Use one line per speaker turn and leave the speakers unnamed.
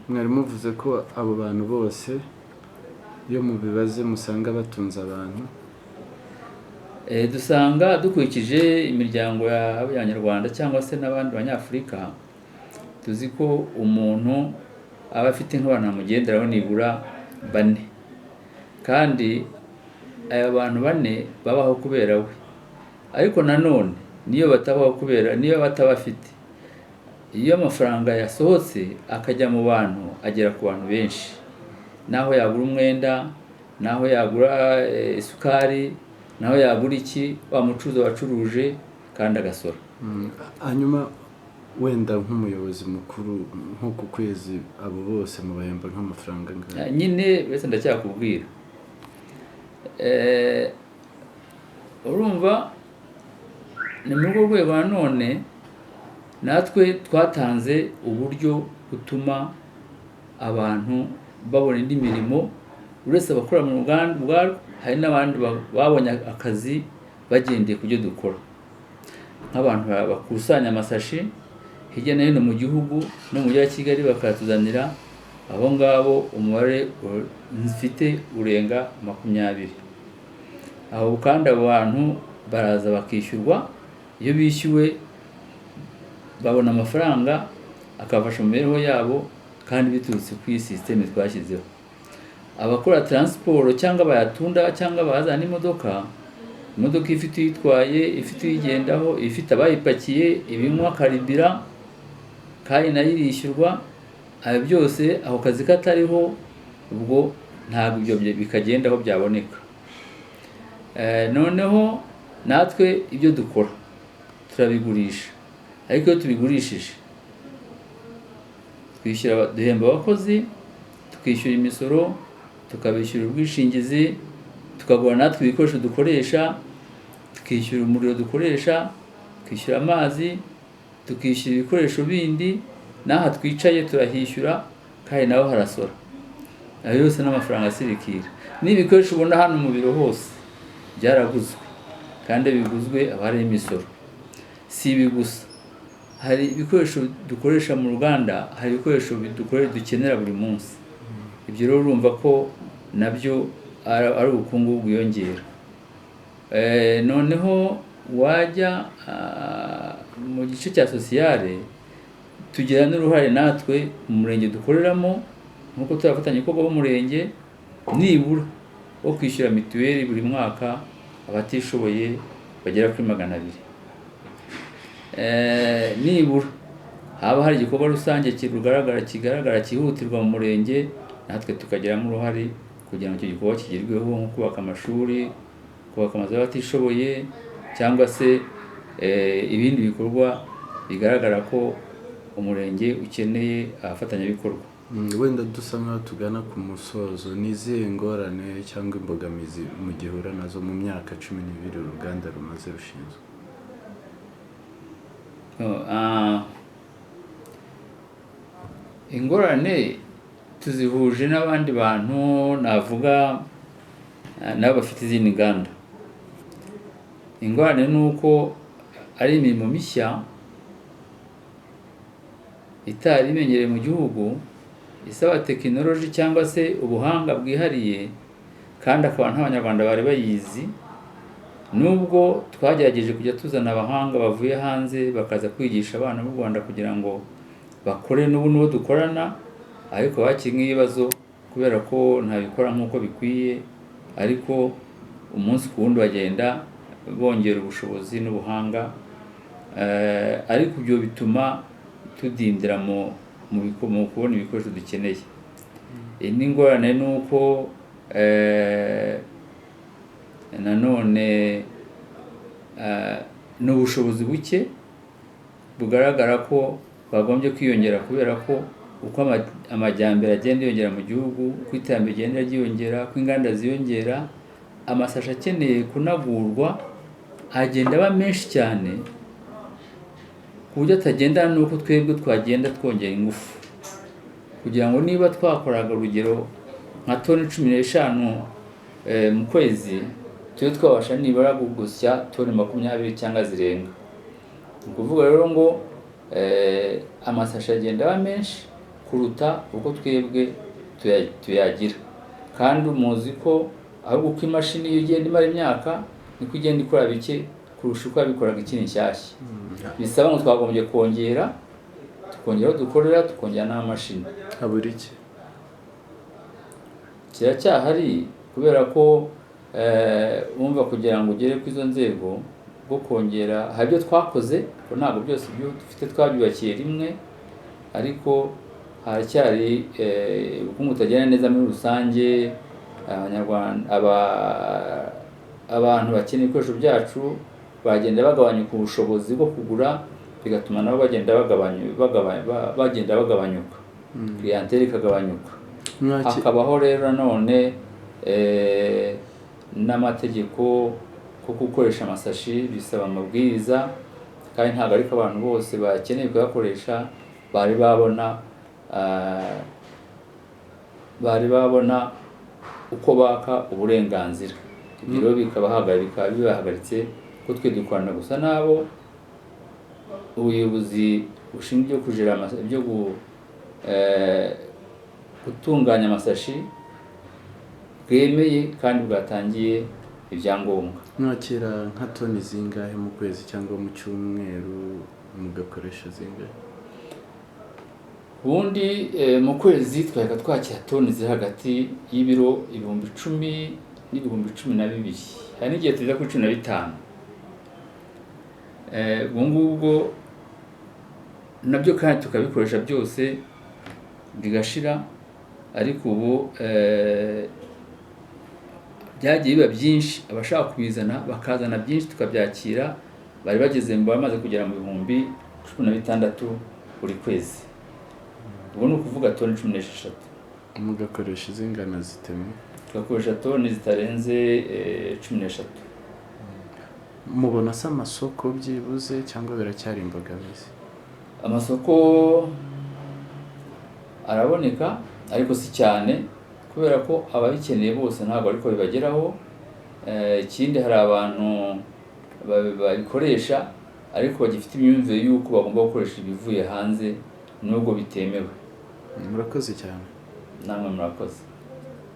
Mwari muvuze ko abo bantu bose iyo mubibaze musanga batunze abantu.
Dusanga dukurikije imiryango y'Abanyarwanda cyangwa se n'abandi Banyafurika, tuzi ko umuntu aba afite nk'abantu bamugenderaho nibura bane, kandi aya bantu bane babaho kubera we. Ariko nanone niyo batabaho kubera, niyo batabafite, iyo amafaranga yasohotse akajya mu bantu agera ku bantu benshi, naho yagura umwenda, naho yagura isukari, naho yagura iki, wa mucuruzi wacuruje kandi agasora.
Hanyuma wenda nk'umuyobozi mukuru, nko ku kwezi abo bose mubahemba nk'amafaranga angahe?
Nyine wese ndacyakubwira. Urumva ni muri urwo rwego nanone natwe twatanze uburyo butuma abantu babona indi mirimo, uretse abakora mu ruganda ubwarwo, hari n'abandi babonye akazi bagendeye ku byo dukora, nk'abantu bakusanya amasashi hirya no hino mu gihugu no mu mujyi wa Kigali bakayatuzanira. Abo ngabo umubare mfite urenga 20. Aho kandi abo bantu baraza bakishyurwa, iyo bishyuwe babona amafaranga akabafasha mu mibereho yabo, kandi biturutse kuri iyi sisiteme twashyizeho. Abakora taransiporo cyangwa bayatunda cyangwa bazana n'imodoka, imodoka ifite uyitwaye, ifite uyigendaho, ifite abayipakiye, ibinywa karibira, kandi nayo irishyurwa. Ayo byose ako kazi katariho, ubwo ntabwo ibyo bikagendaho byaboneka. Noneho natwe ibyo dukora turabigurisha, ariko iyo tubigurishije twishyura, duhemba abakozi, tukishyura imisoro, tukabishyura ubwishingizi, tukagura natwe ibikoresho dukoresha, tukishyura umuriro dukoresha, tukishyura amazi, tukishyura ibikoresho bindi, n'aha twicaye turahishyura, kandi naho harasora. Ayo yose n'amafaranga asirikira. N'ibikoresho ubona hano mu biro hose byaraguzwe, kandi iyo biguzwe haba hariho imisoro. Si ibi gusa, hari ibikoresho dukoresha mu ruganda, hari ibikoresho dukenera buri munsi. Ibyo rero urumva ko nabyo ari ubukungu bwiyongera. Noneho wajya mu gice cya sosiyale, tugira n'uruhare natwe mu murenge dukoreramo, nk'uko turi abafatanyabikorwa b'umurenge, nibura wo kwishyura mituweli buri mwaka abatishoboye bagera kuri 200. Nibura haba hari igikorwa rusange kigaragara cyihutirwa mu murenge, natwe tukagiramo uruhare kugira ngo icyo gikorwa kigerweho, nko kubaka amashuri, kubaka amazu y'abatishoboye, cyangwa se ibindi bikorwa bigaragara ko umurenge ukeneye abafatanyabikorwa.
Wenda dusa nkaho tugana ku musozo, ni izihe ngorane cyangwa imbogamizi mugihura nazo mu myaka 12 uruganda rumaze rushinzwe?
Ingorane tuzihuje n'abandi bantu navuga, nabo bafite izindi nganda. Ingorane ni uko ari imirimo mishya itari imenyerewe mu gihugu, isaba tekinoloji cyangwa se ubuhanga bwihariye, kandi akaba nta Banyarwanda bari bayizi. Nubwo twagerageje kujya tuzana abahanga bavuye hanze bakaza kwigisha abana b'u Rwanda kugira ngo bakore n'ubu n'uwo dukorana, ariko bakiri nk'ibibazo kubera ko ntabikora nk'uko bikwiye, ariko umunsi ku wundi bagenda bongera ubushobozi n'ubuhanga. Ariko ibyo bituma tudindira mu kubona ibikoresho dukeneye. Indi ngorane ni uko nanone ni ubushobozi buke bugaragara ko bagombye kwiyongera, kubera ko uko amajyambere agenda yiyongera mu gihugu, uko iterambere rigenda ryiyongera, uko inganda ziyongera, amasashi akeneye kunagurwa agenda aba menshi cyane, ku buryo atagendana n'uko twebwe twagenda twongera ingufu. Kugira ngo niba twakoraga urugero nka toni 15, mu kwezi, tube twabasha nibura gusya toni 20 cyangwa zirenga. Ni ukuvuga rero ngo amasashi agenda aba menshi kuruta uko twebwe tuyagira. Kandi muzi ko ahubwo uko imashini iyo igenda imara imyaka niko igenda ikora bike kurusha uko yabikoraga ikiri nshyashya. Bisaba ngo twagombye kongera, tukongera aho dukorera, tukongera n'amamashini.
Habura iki?
Kiracyahari, kubera ko wumva kugira ngo ugere kuri izo nzego bwo kongera, hari ibyo twakoze, ko ntabwo byose ibyo dufite twabyubakiye rimwe, ariko haracyari ubukungu butagenda neza muri rusange. Abanyarwanda, abantu bakeneye ibikoresho byacu bagenda bagabanyuka ubushobozi bwo kugura, bigatuma nabo bagenda bagabanyuka, clientele ikagabanyuka. Hakabaho rero none n'amategeko ko gukoresha amasashi bisaba amabwiriza, kandi ntabwo ariko abantu bose bakeneye kuyakoresha bari babona uko baka uburenganzira. Ibyo rero bikaba bibahagaritse, ko twe dukorana gusa n'abo ubuyobozi bushinzwe ibyo kujera ibyo gutunganya amasashi bwemeye kandi bwatangiye ibyangombwa.
Mwakira nka toni zingahe mu kwezi cyangwa mu cyumweru, mugakoresha zingahe?
Ubundi mu kwezi twahita twakira toni ziri hagati y'ibiro 10,000 n'ibihumbi 12,000, hari n'igihe tugeza kuri 15. Ubwo ngubwo nabyo kandi tukabikoresha byose bigashira, ariko ubu byagiye biba byinshi, abashaka kubizana bakazana byinshi tukabyakira, bari bageze bamaze kugera mu 16,000 buri kwezi. Ubu ni ukuvuga toni 16.
Mugakoresha izingana zitemwe?
Tugakoresha toni zitarenze 13.
Mubona se amasoko byibuze cyangwa biracyari imbogamizi?
Amasoko araboneka ariko si cyane, kubera ko ababikeneye bose ntabwo ariko bibageraho. Ikindi hari abantu babikoresha ariko bagifite imyumvire y'uko bagomba gukoresha ibivuye hanze nubwo bitemewe.
Murakoze cyane.
Namwe murakoze.